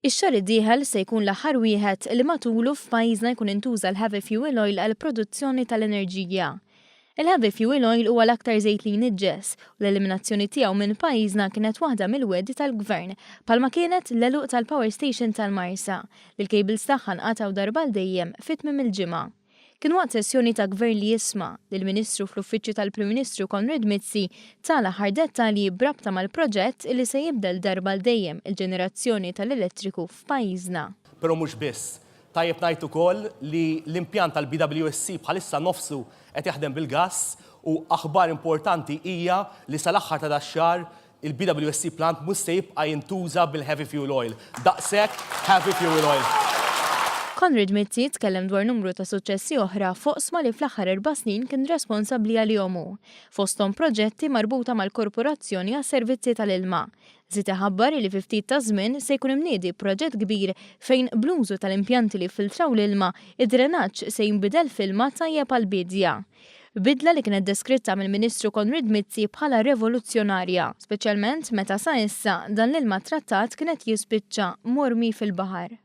Ix-xahar id-dieħel se jkun l-aħħar wieħed li matulu f'pajjiżna jkun intuża l-heavy fuel oil għall-produzzjoni tal-enerġija. Il-heavy fuel oil huwa l-aktar żejt li jniġġes u l-eliminazzjoni tiegħu minn pajjiżna kienet waħda mill-wegħdi tal-Gvern bħalma kienet l-għeluq tal-power station tal-Marsa li l-cables tagħha nqatgħu darba għal dejjem fi tmiem il-ġimgħa. Kien waqt sessjoni ta' Gvern li Jisma' li l-Ministru fl-Uffiċċju tal-Prim Ministru Konrad Mizzi ta l-aħħar dettalji b'rabta mal-proġett li se jibdel darba għal dejjem il-ġenerazzjoni tal-elettriku f'pajjiżna. Però mhux biss. Tajjeb ngħid ukoll li l-impjant tal-BWSC bħalissa nofsu qed jaħdem bil-gass u aħbar importanti hija li sal-aħħar ta' dax-xahar Il-BWSC plant mhux se jibqa' jintuża bil-heavy fuel oil. Daqshekk heavy fuel oil. Konrad Mizzi tkellem dwar numru ta' suċċessi oħra f'oqsma li fl-aħħar erba' snin kien responsabbli għalihom hu, fosthom proġetti marbuta mal-Korporazzjoni għas-Servizzi tal-Ilma. Żied iħabbar li fi ftit ta' żmien se jkun imniedi proġett kbir fejn bl-użu tal-impjanti li jiffiltraw l-ilma, id-drenaġġ se jinbidel f'ilma tajjeb għall-biedja. Bidla li kienet deskritta mill-Ministru Konrad Mizzi bħala revoluzzjonarja, speċjalment meta sa issa dan l-ilma trattat kien qed jispiċċa mormi fil-baħar.